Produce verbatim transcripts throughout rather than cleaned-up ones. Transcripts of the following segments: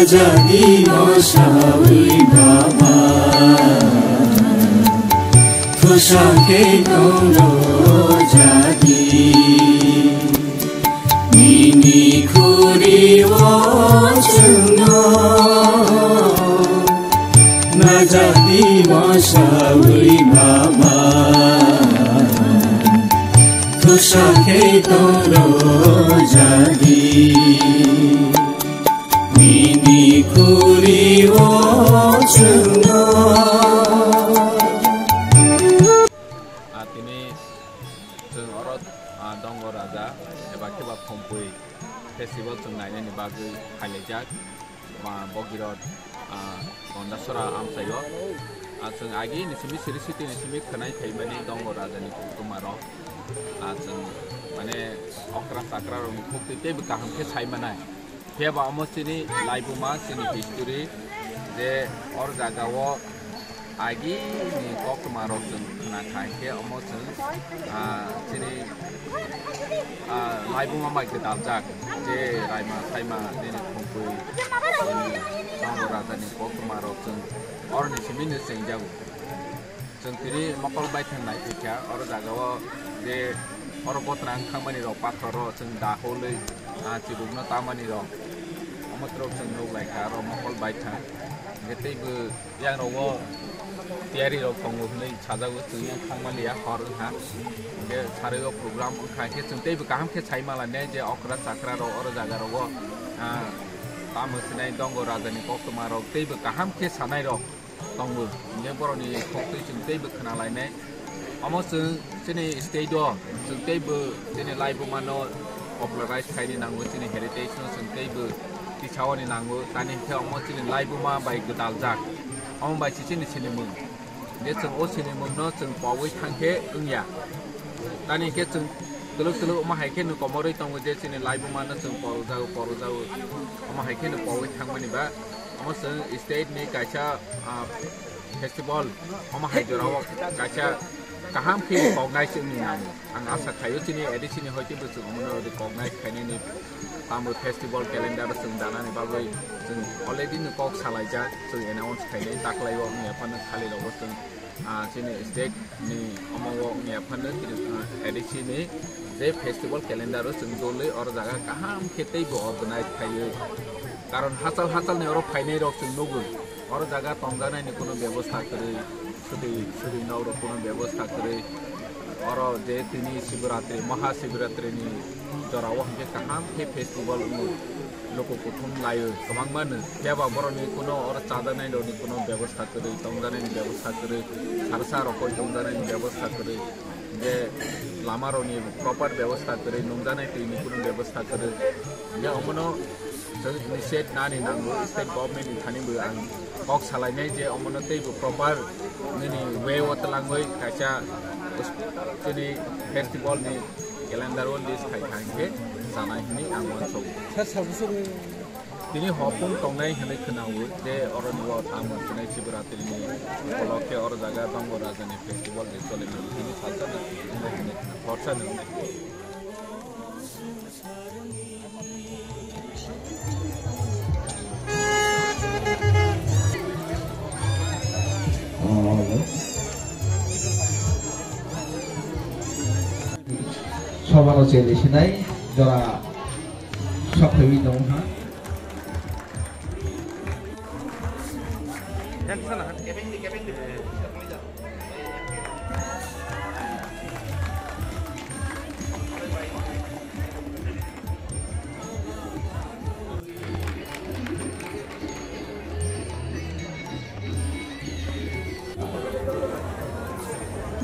Jadi mosawi baba, thusa khe tonglo jadi. Nini khuri o chwngno, na jadi mosawi baba, thusa khe tonglo jadi. Nini khuri o chwngno. Ah, tini chwng oro, ah, Dongo Raja eba khe ba Khompui festival chwng nainani bagwi phailaijak, ah, Bogirot, ah, Gondasora amchaio. Ah, chwng agi ni simi siri siti ni simi khwnai phaimani Dongo Raja ni koktwma rok. Ah, chwng mane okra chakra rok ni khuk twi teibo kaham khe sai manai. Phiya ba omo chini laibuma, chini history, je or jaga o agi ni koktwma rok chwng khna kha, hinkhe omo chwng, ah, chini, ah, laibuma bai gwdaljak, je raima saima nini Khompui, chini Dongo Raja ni koktwma rok chwng oroni simi no chengjago. Chwng tini mokol baithang nai phaikha, oro jaga o je oro botrang thangmani rok pathor o chwng da holwi, ah, chibukno tamani rok. Omo twrwk chwng nuk lai kha, oro mokol baithang. Hwnkhe teibo yang rogo tiyari rok tongo hwnwi sajago, chwng yang thangmaliya hor wngkha. Hwnkhe sarwi o program wngkha, hwnkhe chwng teibo kaham khe sai mala ne je okra chakra rok oro jaga rogo, ah, tamo sinai Dongo Raja ni koktwma rok teibo kaham khe sanai rok tongo. Hwnkhe borokni koktwi chwng teibo khna lainai. Omo chwng chini state o chwng teibo chini laibuma no popularize khaini nango, chini heritage no chwng teibo tisaoni nango. Tani hinkhe omo chini laibuma bai gwdaljak. Omo bai se chini sinimung. Hwnkhe chwng o sinimung no chwng pogwi thangkhe wngya. Tani hinkhe chwng twlwk twlwk omo hai kheno komorwi tongo je chini laibuma no chwng porjao, porjao. Omo hai kheno pogwi thangmani ba. Omo chwng state ni kaisa, ah, festival, omo hai jorao kaisa kaham khe recognize wngwi nango. Ang asa khaio chini A D C ni hoite bo chwng omono recognize khainani tamo festival calendar chwng danani bagwi chwng already no kok salaijak, chwng announce khainai taklaio wngya phano khali rogo chwng, ah, chini state ni omo o wngya phano, ah, A D C ni je festival calendar o chwng dolwi oro jaga kaham khe teibo organize khaiwi. Karon hachal hachal ni oro phainai rok chwng nugwi. Oro jaga tongjaknai ni kuno bebosta kwrwi, sudi sudi nok rok kuno bebosta kwrwi. Oro je tini Shivratri, Maha Shivratri ni jora o hwnkhe kaham khe festival wngo. Luku kuthum laio kwbangma no. Phiya ba borok ni kuno oro chajaknai rok ni kuno bebosta kwrwi, tongjaknai ni bebosta kwrwi, sarsa rok koi tongjaknai ni bebosta kwrwi, je lama rok ni proper bebosta kwrwi, nungjaknai twi ni kuno bebosta kwrwi. Je omono chwng initiate nani nango, state government ni thani bo ang kok salainai je omono teibo proper nini way o twlangwi kaisa chini festival ni calendar o list khai kha hinkhe chanai hinwi ang uansugo. Sir, sir, bwswk ni tini hopung tongnai hinwi khwnao je oro ni o tamo chinai Shivratri ni upolokhe oro jaga Dongo Raja ni festival je choli mano tini salsa ni hinwi hinwi khna khorsa ni. Sobano cheli sinai jora sokhaiwi tongo ha.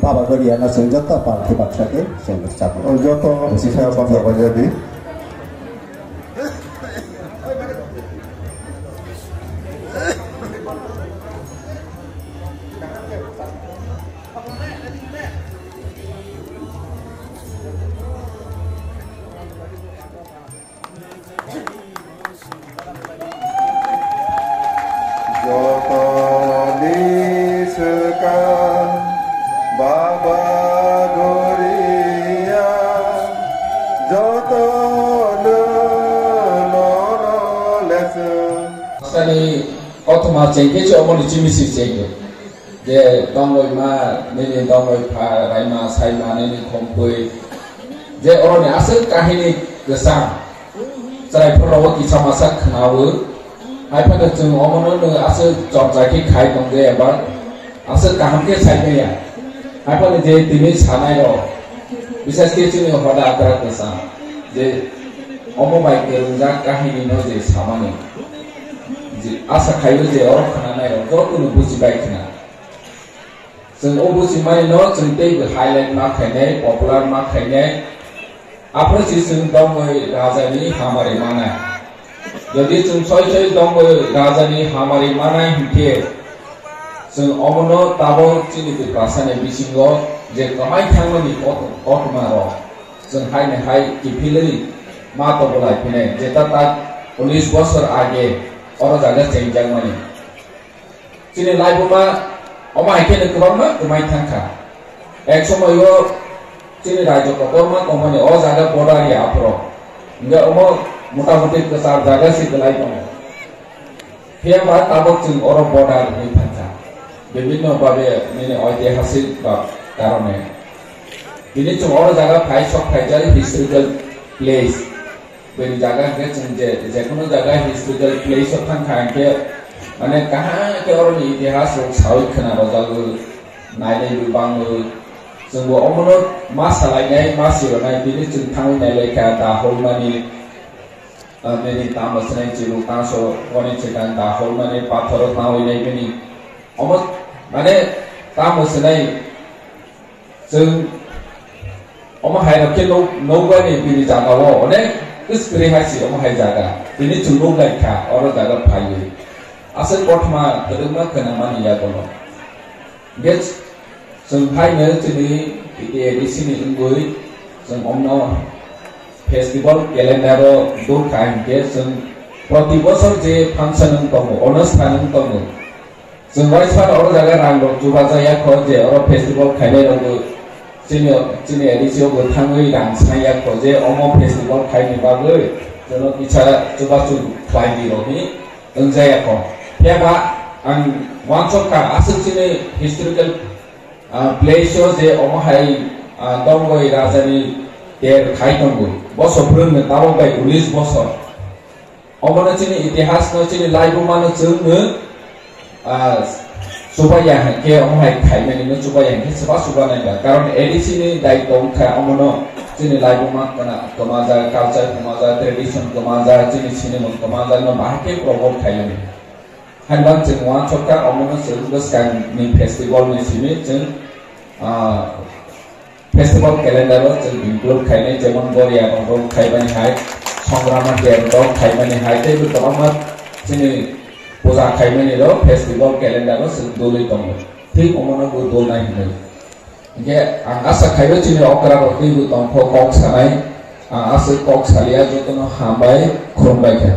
Baba Goriya no chwng joto party baksa khe chwng rwchapmung. O joto kisa baksa baja di. Jotoni swkang Baba Goriya, jotono nono leswng. Ani kothoma chengkhe se omoni chimisi chengkhe. Je dongoi ma, nini dongoi pha, raima, saima, nini khompui. Je oroni aswk kahini kwchang. Chwrai phoro rogo kisa masa khnawo. Hai phano chwng omono no aswk chorcha khe khai tongde eba aswk kaham khe sai maya. Hai phano je tini sanai rok, bises khe chini hoda atra kwchang. Je omo bai kwrwngjak kahini no je samani. Je asa khaio je oro khnanai rok joto no buji bai khna. Chwng o buji mani no chwng tei bo highlight ma khainai, popular ma khainai. Aphuru si chwng dongwi rajani hamari manai. Jodi chwng soi soi dongwi rajani hamari manai hinkhe chwng omono tabok chini Tiprasani bisingo je kwmai thangmani kot-, kothoma rok chwng haini hai kiphilwi ma tongbolai phinai, jeta tak unis bosor age oro jaga chengjakmani. Chini laibuma omo hai kheno kwbangma kwmai thangkha. Ek somoio chini rajyo kotorma tongmani o jaga border ya aphuru. Hingke omo motamuti kwchar jaga se belai tongo. Phiya ba tabok chwng oro border wngwi thangkha. Bibhinno babe nini oitihasik ba karone. Tini chwng oro jaga phai sok phaijak historical place. Bini jaga hingke chwng je, je kono jaga historical place o thangkha hingke, mane, kaham khe oroni itihas rok sawi khna rwjago, nainai bo bango. Chwngbo omono ma salainai, ma sironai, bini chwng thangwi nailaikha, da hor mani, ah, nini tamo swnai chibuk tangso, boni chwkang da hor mani, pathoro tangwi nai bini. Omo, mane, tamo swnai, Chwng omo hai rok khe nuk-, nukbani bini jaga o onek kwchwrwi hai se omo hai jaga. Bini chwng nuk lai kha oro jaga phaiwi. Aswk kothoma kwdwkma khwnamani yagulo. Hingkhe chwng haino chini A D C ni wngwi chwng omno festival calendar o duk kha hinkhe chwng proti bosor je function wng tongo, onusthan wng tongo. Chwng uaisa oro jaga rang rok chubaja ya kho je oro festival khainai rok bo chini, chini A D C o bo thangwi rang sai ya kho je omo festival khaini bagwi jono kisa chubachu khlai di rok ni wngja ya kho. Phiya ba ang uansuk kha aswk chini historical, ah, place o je omo hai, ah, Dongoi Raja ni ter khai tongo. Bosor phwrwng ni tabok bai unis bosor. Omono chini itihas no chini laibuma no chwng no, ah, chubaiya hinkhe omo hai khaimani no chubaiya hinkhe chwba chuba nai ba. Karon A D C ni daitw wngkha omono chini laibuma kwna-, kwmajak, culture kwmajak, tradition kwmajak, chini sinimung kwmajak no bahai khe promote khaimani. Haino chwng uansuk kha omono chwng bwskang ni festival ni simi chwng, ah, Festival calendar o chwng include khainai, jemon Boria rok khaimani hai, Songrama Dam rok khaimani hai, tei bo kwbangma chini puja khaimani rok festival calendar o chwng dului tongo. Thik omono bo dulnai hinwi. Hinkhe ang asa khaio chini okra rok teibo tongkho kok sanai, ang aswk kok salia jotono hambai khulumbai kha.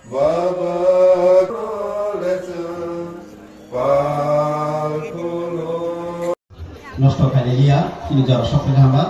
Baba, nosto khailiya, chini jora sok khaina hamba.